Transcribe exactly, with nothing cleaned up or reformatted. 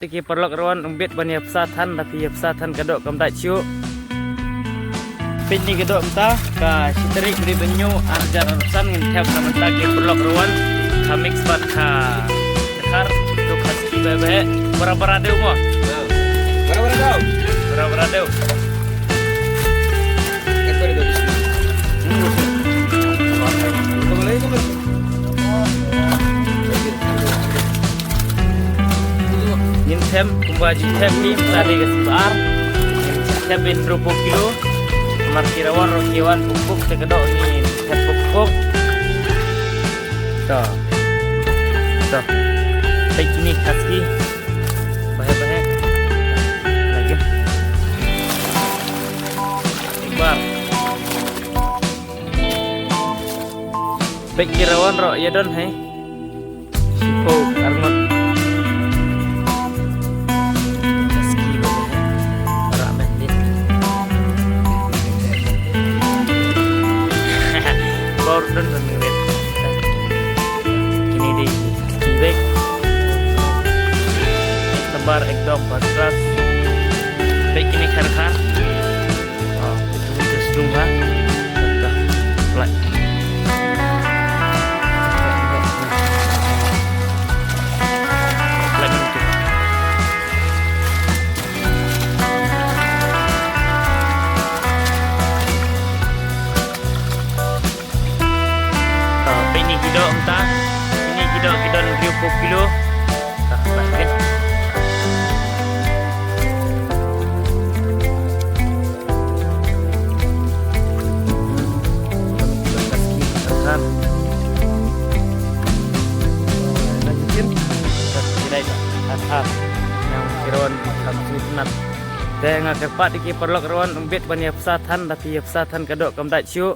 Te ki paralok ruan, ym bit ban ïa pisa than, da phi ïa pisa than ka doh kam dait shuh. Peit ni ka doh mynta, ka shi tarik ri ban ïoh arjar arsan ngin thep na mynta ki paralok ruan, ka mix bad ka khar, tu ka ski bebe, bara bara deu mo. Bara bara deu. Bara bara deu. Ngin them kumba ju them ni, tadi ka sibar. Ngin them in rupu kilo. Mar ki rawan ro ki wan puk puk te ka doh ni them puk puk. To. To. Peit ni ka ski. Bahe bahe. Lagi. Ibar. Bek ki rawan ro ïa don hai. Sipo arngot. Ski ba hai. Ora men din. Bor don don ngret. Kini di ski bek. Tebar ekdom first class. Bek kini khar khar. Ah, itu kita sedung ha. Dah. Plak. Plak itu. Ah, peit ni ki doh mynta. Ini ki doh ki don hynriew phew kilo. Ah, plak kan. Te nga kyrpad ïa ki paralok ruan, ym bit ban ïa pisa than, da phi ïa pisa than ka doh kam dait shuh.